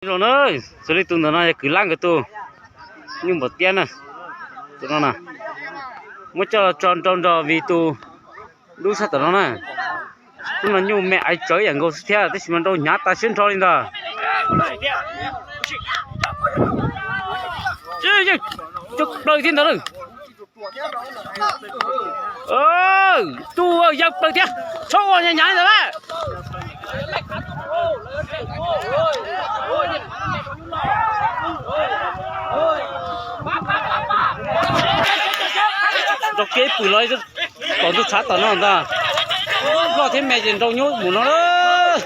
Zoo na, xws li tus ntawm no yog kwv lab nkawd tus, nyuj npaum tiab na. Tus no na, muab coj los tso nrau nrog vim tus dub sab tom no na. Tus no nyuj me aiv tsawv ib yam nkaus xwb thiab, tab sis mas nrau hnyav tas siab nrho li ntag. Cov plaws thiab ntawd lawm. Tus yawg plaws thiab, txhob ua hnyav hnyav li ntawd na. Rau kiag ib pwm los tom ntug tshav tom no ntag. Loj thiab me ces nrau nyuj mus no lawm.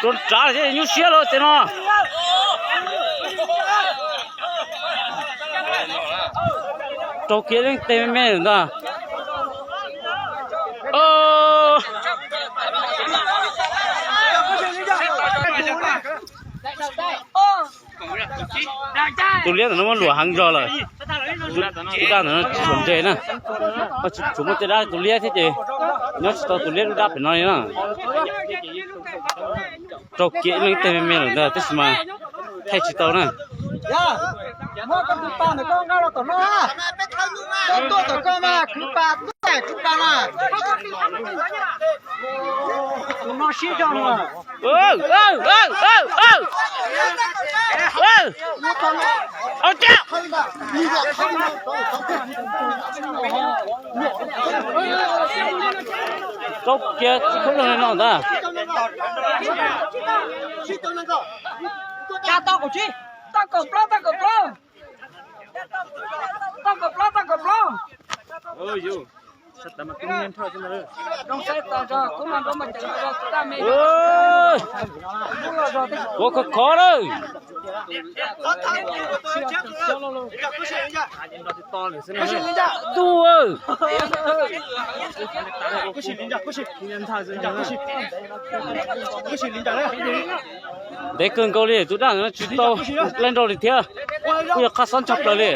Rau nrad thiab nyuaj siab lawm tiag no. Rau kiag leej twg me me lawm ntag. Tus liab ntawm no muab luam heev zog lawm. Tus dab ntawm no tsis tshua nres na. Tsuas muaj tej dab tus liab thiab ces nyob tsis tau tus liab lub dab pem no li na. Rau kiag ib leej twg me me lawm ntag tab sis mas thaij tsis tau na. Muab koj tus pas ntawm koj nqa los tom no, koj tuaj tom koj mas khwv pas tuaj khwv pas mas. Tus no sib zog no. Rau kiag tsis khoob leej no ntag. Tau kaum plaub, tau kaum plaub. Tau kaum plaub, tau kaum plaub. Kuv khov khov lawm. Ntuj, ntev kawg nkaus li, tus dab ntawd tsis tau laij nrau li thiab, kuj yog qab xob tshaj plaws li.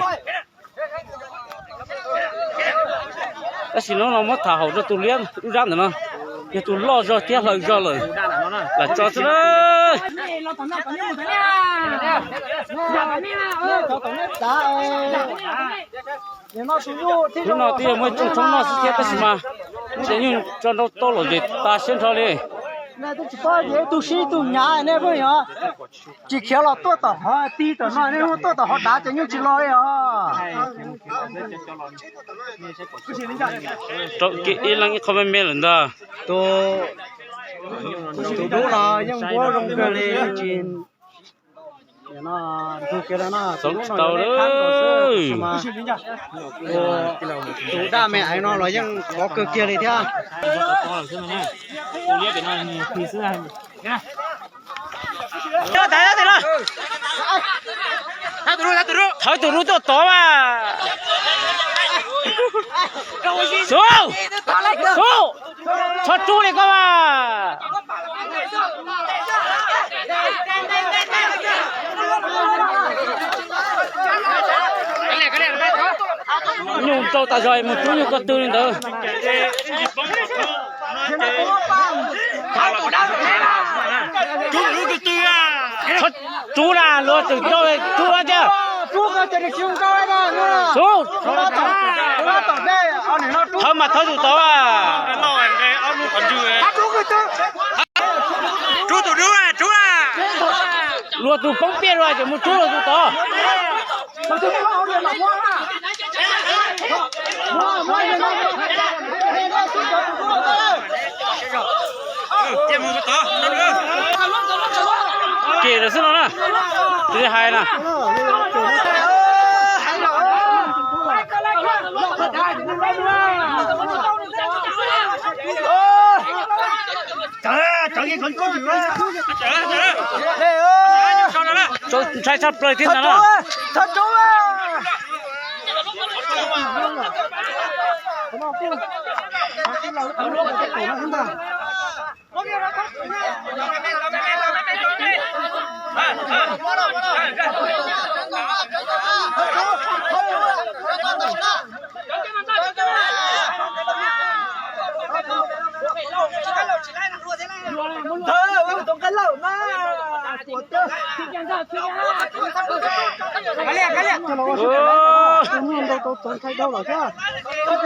Tab sis hnub no muab tham haum rau tus liab ub zab ntawm no, yog tus loj zog thiab hlaws zog lawm, lam tso xwb na. Hnub no twb yog muaj ib rooj tshoob noj xwb thiab tab sis mas muaj cov nyuj tso nrau tau lom zem tas siab nrho li. Tus sib tus hnyav nej pheej yog tsis khiav los tuaj tom qhov tig tom no, nej tuaj tom qhov dav ces nyuj tsis los li os. Rau kiag ib leeg ib qho me me lawm ntag. Tus dub no yeej npuab zoo kawg li, tsis txaus tsis tau lawm. Tus dab me aiv no los yeej khov kawg kiag li thiab. Thawb tus dub tuaj tod mas. Xub, xub, txhob rub li koj mas. Nyuj rau tas zog mus rub nyuj ko tw li ntawd. Txhob rub na, luag tseem rau rub thiab. Xub, thawb mas thawb tus tod. Luag tus poob piaj luag ces mus rub luag tus tod. Ces lawm xwb no na, tsis hais na. Ntshai tshaj plaws thiab ntag na. Tus nyuj ntau tau txog ntshai dhau lawm thiab. Tus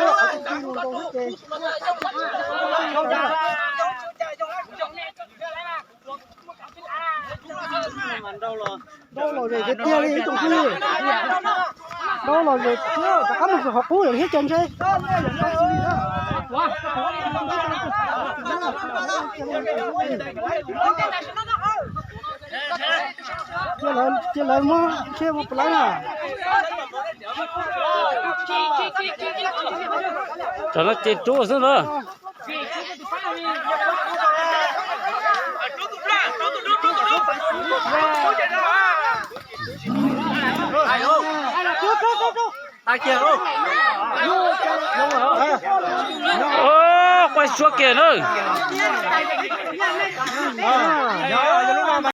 nyuj ntau thiab ces Dau los zem tiag tiag li ib tsoom phooj ywg. Dau los zem thiab rov qab mus hauv qub lawm thiab ces ntshe. Cia lawv muab ntshe mus plas na. Cov no ces rub xwb ntag. Quaj suab kiag na.